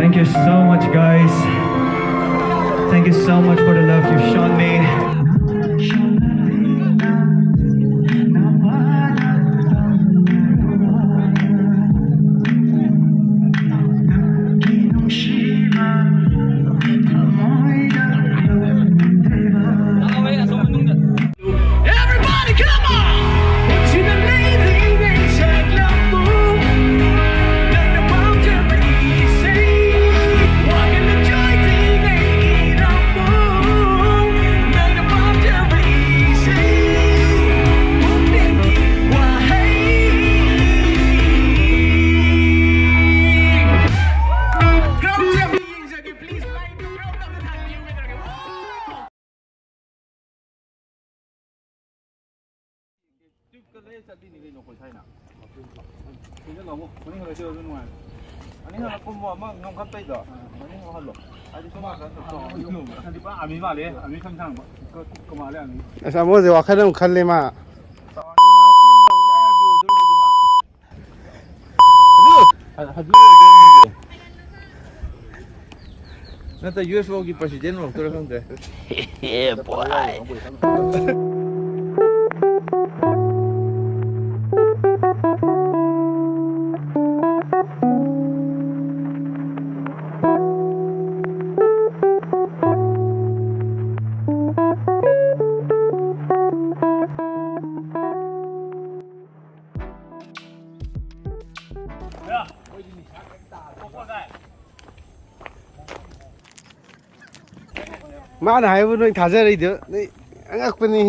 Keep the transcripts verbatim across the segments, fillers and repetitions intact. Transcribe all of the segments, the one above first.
Thank you so much, guys. Thank you so much for the love you've shown me. Everybody, come on! Put your lady in and shake your boom. Let the bomb jump easy. Walk in the joy thing and eat a boom. Let the bomb jump easy. Boom, ding, ding, wah, hey. Drum jump, please light the crowd up and happy with a ꯇ꯭ꯌꯨꯕꯀ ꯂꯩꯔ ꯆꯠꯂꯤꯅꯤ ꯀꯩꯅꯣ ꯑꯩꯈꯣꯏ ꯊꯥꯏꯅ꯫ ꯁꯤꯗ ꯂꯥꯛꯑꯣ, ꯃꯅꯤꯡ ꯍꯜꯂꯛꯑ ꯆꯠꯂꯁꯨ ꯅꯨꯡꯉꯥꯏ꯫ ꯑꯅꯤ ꯍꯜꯂꯛ ꯀꯨꯝꯃꯣ, ꯑꯃ ꯉꯝꯈꯠꯄꯩꯗꯣ꯫ ꯃꯅꯤꯡ ꯑꯃꯨꯛ ꯍꯜꯂꯣ꯫ ꯍꯥꯏꯗꯤ ꯁꯣꯝ ꯅꯥꯀꯟꯗ ꯇꯧꯔꯣ꯫ ꯍꯥꯏꯗꯤ ꯄꯨꯔꯥ ꯑꯥꯔꯃꯤ ꯃꯥꯜꯂꯦ, ꯑꯥꯔꯃꯤ ꯁꯪ ꯁꯥꯡꯕ꯫ ꯀ-, ꯀ-, ꯀꯃꯥꯜꯂꯦ ꯑꯥꯔꯃꯤ꯫ ꯑꯁ, ꯑꯃꯣꯁꯦ ꯋꯥꯈꯜ ꯑꯃ ꯈꯜꯂꯦ ꯃꯥ꯫ ꯇꯧꯔꯅꯤ, ꯃꯥ ꯆꯦꯟꯗꯧꯔꯤ, ꯑꯥꯏ ꯑꯥꯔ ꯕꯤ ꯑꯣꯏꯗꯧꯔꯤꯗꯨꯗꯤ ꯃꯥ꯫ ꯍꯧꯖꯤꯛ ꯑꯣꯏꯗꯣꯏꯅꯤꯁꯦ꯫ ꯅꯠꯇ꯭ꯔ ꯌꯨ ꯑꯦꯐ ꯑꯣꯒꯤ ꯄ꯭ꯔꯁꯤꯗꯦꯟ ꯑꯣꯏꯔꯛꯇꯣꯏꯔꯥ ꯈꯪꯗ꯭ꯔꯦ꯫ ꯃꯥꯅ ꯍꯥꯏꯕ ꯅꯣꯏ ꯊꯥꯖꯔꯤꯗꯣ ꯅꯣꯏ ꯑꯉꯛꯄꯅꯤ꯫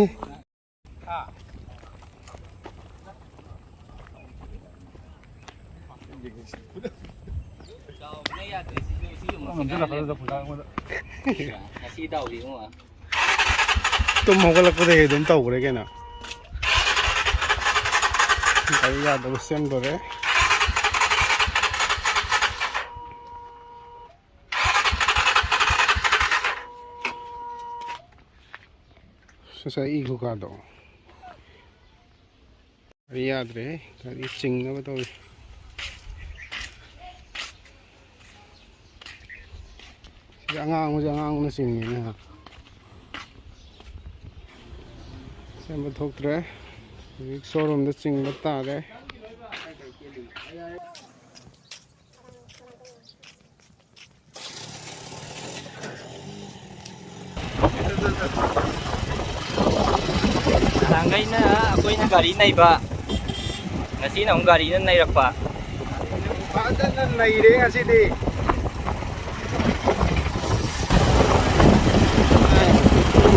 ꯉꯁꯤ ꯇꯧꯔꯤ ꯏꯕꯨꯡꯉꯣ꯫ ꯇꯨꯝ ꯍꯧꯒꯠꯂꯛꯄꯗꯒꯤ ꯑꯗꯨꯝ ꯇꯧꯈ꯭ꯔꯦ ꯀꯩꯅꯣ꯫ ꯒꯥꯔꯤ ꯌꯥꯗꯕ ꯁꯦꯝꯗꯣꯔꯦ꯫ ꯉꯁꯥꯏ ꯏ ꯈꯨꯀꯥꯗꯣ꯫ ꯒꯥꯔꯤ ꯌꯥꯗ꯭ꯔꯦ, ꯒꯥꯔꯤ ꯆꯤꯡꯅꯕ ꯇꯧꯔꯤ꯫ ꯑꯉꯥꯡꯕꯁꯦ ꯑꯉꯥꯡꯕꯅ ꯆꯤꯡꯉꯤꯅꯦ꯫ ꯁꯦꯝꯕ ꯊꯣꯛꯇ꯭ꯔꯦ꯫ ꯍꯧꯖꯤꯛ ꯁꯣꯔꯨꯝꯗ ꯆꯤꯡꯕ ꯇꯥꯔꯦ꯫ ꯅꯍꯥꯟꯈꯩꯅ ꯑꯩꯈꯣꯏꯅ ꯒꯥꯔꯤ ꯅꯩꯕ, ꯉꯁꯤꯅ ꯑꯃꯨꯛ ꯒꯥꯔꯤꯅ ꯅꯩꯔꯛꯄ꯫ ꯐꯖꯅ ꯅꯩꯔꯦ ꯉꯁꯤꯗꯤ꯫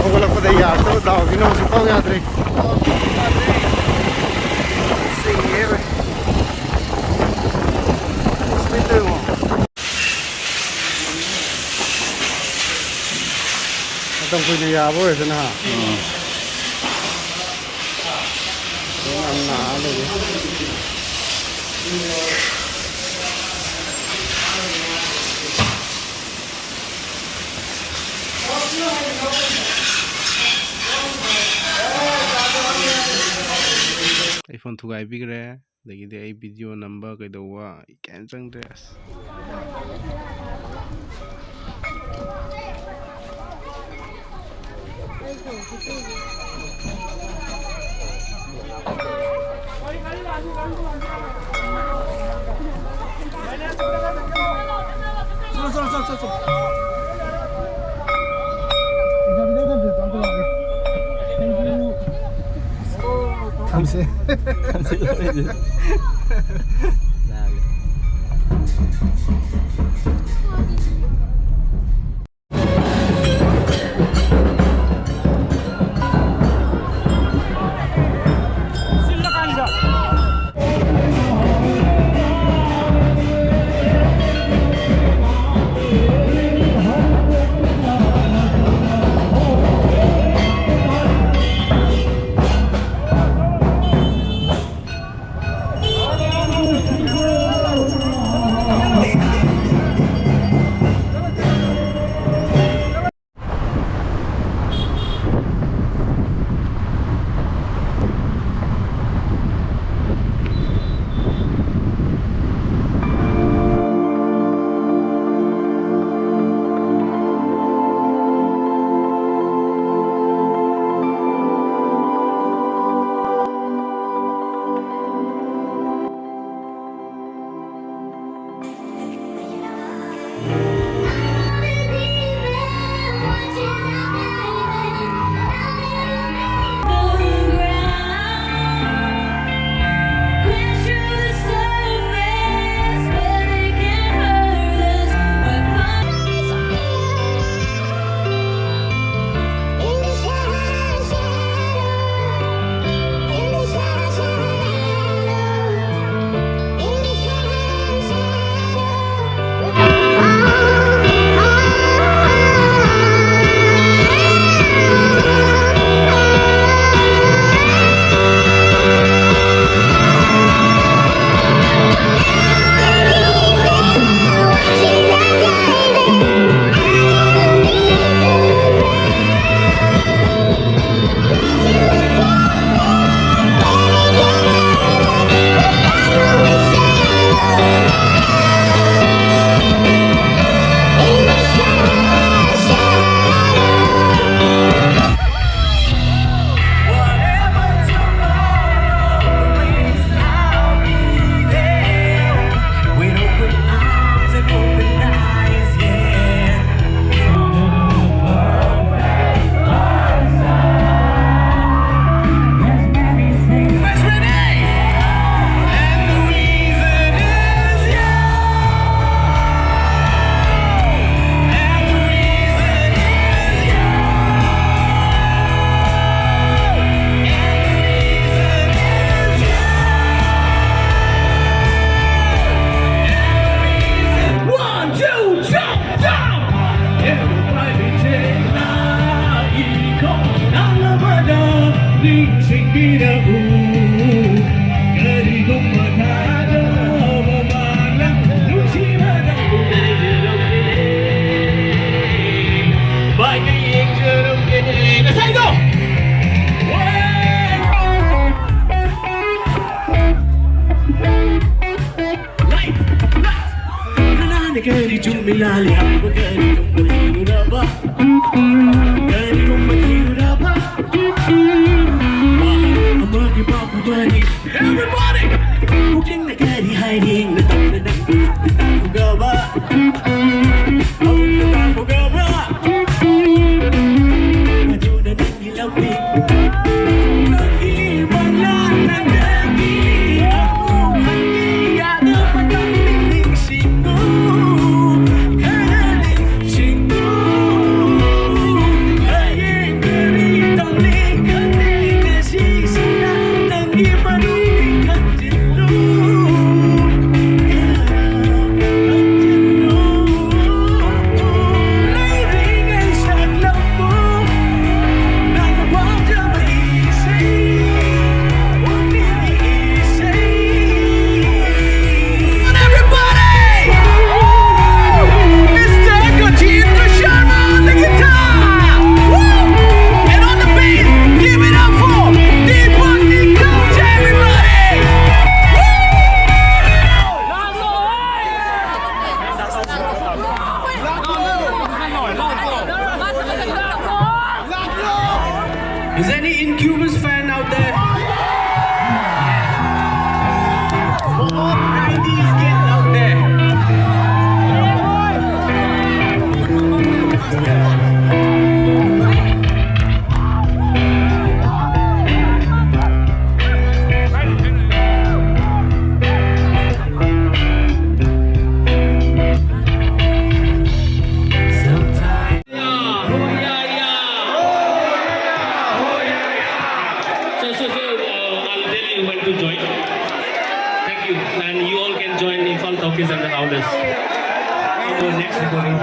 ꯍꯧꯒꯠꯂꯛꯄꯗ ꯌꯥꯔꯛꯇꯕ ꯗꯥꯎꯁꯤꯅ ꯍꯧꯖꯤꯛꯐꯥꯎ ꯌꯥꯗ꯭ꯔꯤ꯫ ꯆꯤꯡꯉꯦ ꯚꯥꯏ꯫ ꯃꯇꯝ ꯀꯨꯏꯅ ꯌꯥꯕ ꯑꯣꯏꯔꯁꯨ ꯅꯍꯥ꯫ ꯎꯝ꯫ ꯌꯥꯝ ꯅꯥ ꯂꯩꯔꯦ꯫ ꯑꯩ ꯐꯣꯟ ꯊꯨꯒꯥꯏꯕꯤꯈ꯭ꯔꯦ꯫ ꯑꯗꯒꯤꯗꯤ ꯑꯩ ꯚꯤꯗꯤꯑꯣ ꯅꯝꯕ ꯀꯩꯗꯧꯕ ꯑꯩ ꯀꯩꯝ ꯆꯪꯗ꯭ꯔꯦ ꯑꯁ꯫ ꯊꯝꯁꯦ꯫ ꯊꯝꯁꯦ, ꯊꯝꯁꯦ꯫ ꯂꯥꯛꯑꯒꯦ꯫ ꯀꯔꯤ ꯆꯨꯝꯃꯤ ꯂꯥꯜꯂꯤ ꯍꯥꯏꯕ ꯀꯔꯤꯒꯨꯝꯕ ꯊꯤꯔꯨꯔꯕ, ꯀꯔꯤꯒꯨꯝꯕ ꯊꯤꯔꯨꯔꯕ, ꯋꯥꯍꯪ ꯑꯃꯒꯤ ꯄꯥꯎꯈꯨꯝ ꯑꯅꯤ꯫ Everybody! ꯄꯨꯛꯅꯤꯡꯅ ꯀꯔꯤ ꯍꯥꯏꯔꯤ? ꯅꯇꯧꯅ ꯅꯪꯕꯨ ꯇꯥꯛꯂꯨꯔꯕ? Is any Incubus fan out there? All nineties kid out there. So, so, so, uh, I'll tell you when to join. Thank you. And you all can join Imphal Talkies and the Howlers. Our next recording.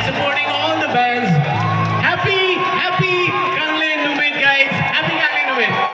Support